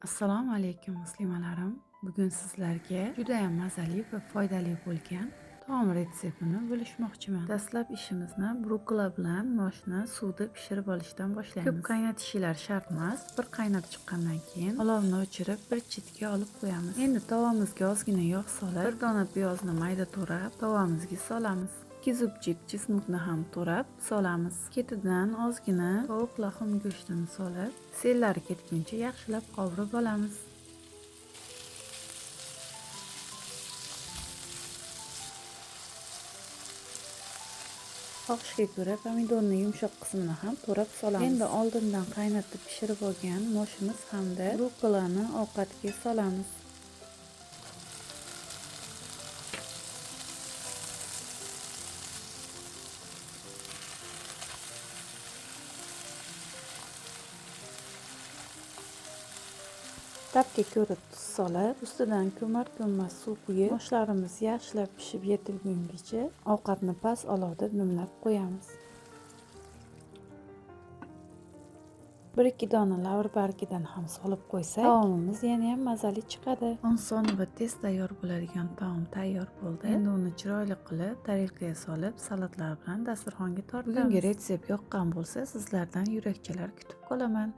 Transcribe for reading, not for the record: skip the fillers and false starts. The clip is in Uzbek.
Assalomu alaykum muslimalarim. Bugun sizlarga juda ham mazali va foydali bo'lgan taom retseptini bo'lishmoqchiman. Dastlab ishimizni brukkola bilan moshni suvda pishirib olishdan boshlaymiz. Ko'p qaynatishlar shart emas. Bir qaynab chiqqandan keyin olovni o'chirib bir chetga olib qo'yamiz. Endi tovamizga ozgina yog' solib, bir dona piyozni mayda to'rab tovamizga solamiz. 2 zubchik chesnokni ham to'rab solamiz. Ketidan ozgina tovuq laxum go'shtini solib, sellari ketguncha yaxshilab qovurib olamiz. Xohishga ko'ra pomidorni yumshoq qismini ham to'rab solamiz. Endi oldindan qaynatib pishirib olgan moshimiz hamda brukkolani ovqatga solamiz. Tabga ko'ra tuz solib, ustidan ko'mar-ko'mmas suv quyib, moshlarimiz yaxshilab pishib yetilgungacha ovqatni past olovda dimlab qo'yamiz. 1-2 dona lavr bargidan ham solib qo'ysak, taomimiz yana ham mazali chiqadi. Oson va tez tayyor bo'ladigan taom tayyor bo'ldi. Endi uni chiroyli qilib tarelkaga solib, salatlar bilan dasturxonga tortamiz. Bugungi retsept yoqqan bo'lsa, sizlardan yurakchalar kutib qolaman.